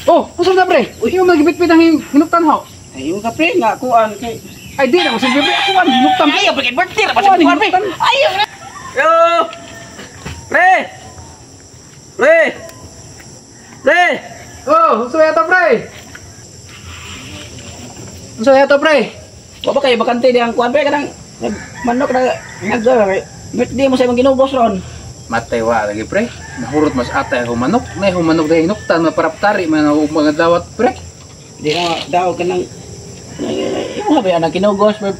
Oh, unsa na pre? Uy, yung nagibitbit ang hinuktan ho. Ay, yung ka pre nga kuan kay Ay di na ko silbi pre, ako ang hinuktan. Ay, pre, birthday ra pa Kuan, sa kuan pre. hinuktan. Ay, yo. Pre. Pre. Pre. Oh, unsa yata pre? Unsa yata pre? Wa ba kay bakante di ang kuan pre kanang manok na nag birthday mo sa imong ginugos ron. Matay wa lagi pre. Nahurot mas atay ako manok. Nay manok dahil hinuktan maparaптari man ako mga dawat pre. Di na daw kanang imo ba ang kinugos pre.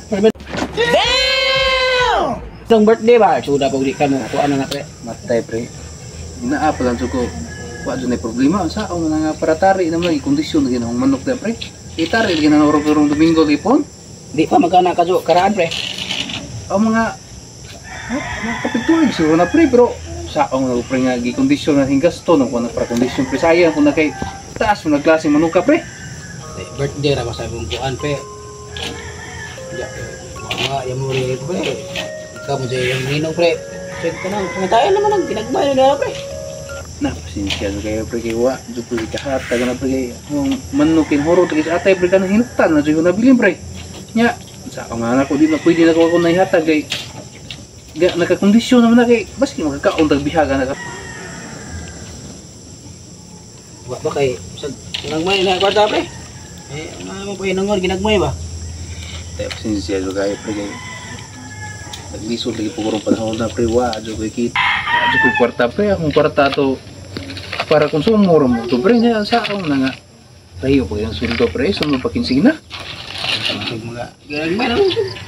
Damn! Itong birthday ba? Suda pag di ka mo kuan na pre. Matay pre. Naa pa lang ko. Wa jud nay problema sa ako nga paratari naman kondisyon lagi nang manok da pre. Itari lagi na karong Domingo lipon. Di pa magkana ka karaan pre. Ang mga kapituig siguro na pre pero sa akong na pre nga gikondisyon na hingasto nung kuno para kondisyon pre sayang kung na kay taas mo nagklase manuka pre. Birthday ra ba sa imong kuan pre. Ya, mga yamo ri pre. Ikaw mo jay yung ninong pre. Check ka nang pangitayan naman ang ginagmay na pre. Na pasensya na kayo pre kay wa jud ko kahatag na pre kay ang manukin hurot kay sa atay pre kanang hinuktan na jud nabilin pre. Nya sa akong anak ko di na pwede na ko ako nahihatag kay nakakondisyon naman na kay baski makakaon tag bihaga na ka. Wa ba kay sa ginagmay na kwarta pre. Eh mga mo pa inungod ginagmay ba? Tay pasensya jud kayo pre kay naglisod lagi po karong panahon na pre wa jud kay kit. Wa jud koy kwarta pre, akong kwarta to para konsumo ra mo to pre nya sa akong na nga. Tayo po yung sweldo pre, sunod pa kinsina. Mga ginagmay na.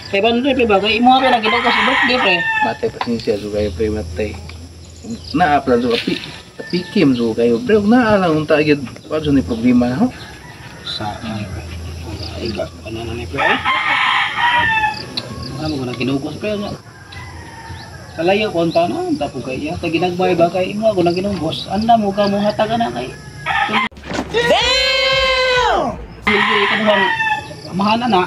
Kay ban pre ba kay imo pre nagginugos sa birthday pre. Matay pasensya jud kayo pre matay. Naa pala jud api pikim jud kayo pre, ug naa lang unta gyud wa jud ni problema na ho. Sa ay ka ano na ni pre. Ano mo na ginugos pre nga. Kalayo kon ta na ta po kay iya kay ginagmay ba kay imo ako na ginugos. Anda mo ka mo hatagan na kay. Damn! Sige kaduhang amahan na.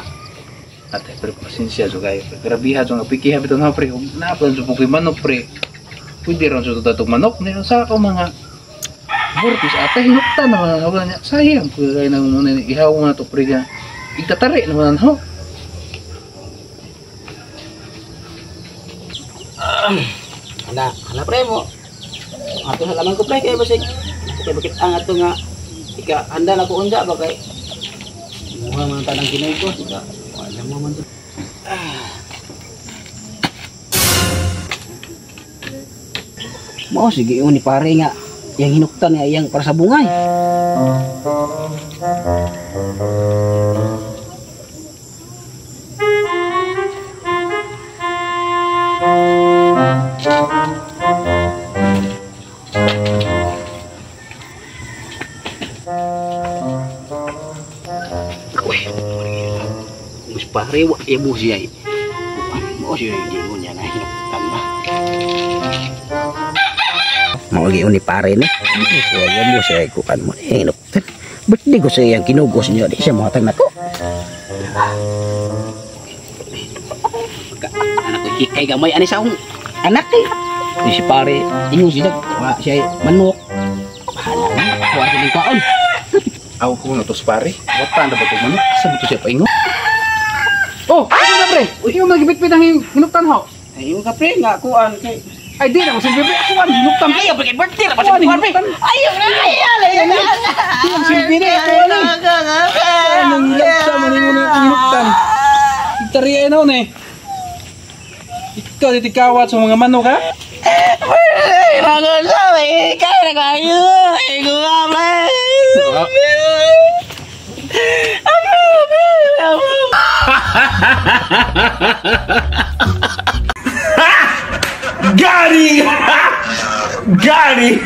Atay pre pasensya jud kayo. Grabiha jud nga pikiha bitaw na pre. Naa pala jud po koy manok pre. Pwede ron jud tatong manok ni sa ako mga burpis atay hinuktan naman ako niya. Sayang ko kay nang muna ihaw na to pre nga. Itatari naman ho. Ana, ana pre mo. Ato sa laman ko pre kay basig. Kay bakit ang ato nga ika handa na ko unsa ba kay muha man tanang ginugos ika. Wala mo man to. Mao sige ni pare nga yang hinuktan nga iyang para sa bungay. Uy, mas pare wa imo siya. Mao siya gingon niya na hinuktan ba. Mao gi ni pare ni. Siya mo siya kuan mo hinuktan. Birthday ko siya yang kinugos niya di siya mohatag nako. Anak ko kay gamay ani sa akong anak eh. Di si pare ingon siya wa siya manok. Bahala na wa siya kaon. Aw ko na to pare. Watan na ba to manok? Asa ba to siya paingon? Oh, ano na pre? Uy, yung nagibitbit ang hinuktan ho. Ay, yung ka pre nga kuan kay Ay di na ko silbi pre, ako ang hinuktan. Ay, pre birthday ra pa sa kuan pre. Ay, ay, ay, ang silbi na ako ano. Anong lapsa man mo na hinuktan. Itariay na eh. Ikaw ditikawat sa mga manok ha? Ay, mangon sa may kay na kayo. Ay, ko pre. Got him! Got him!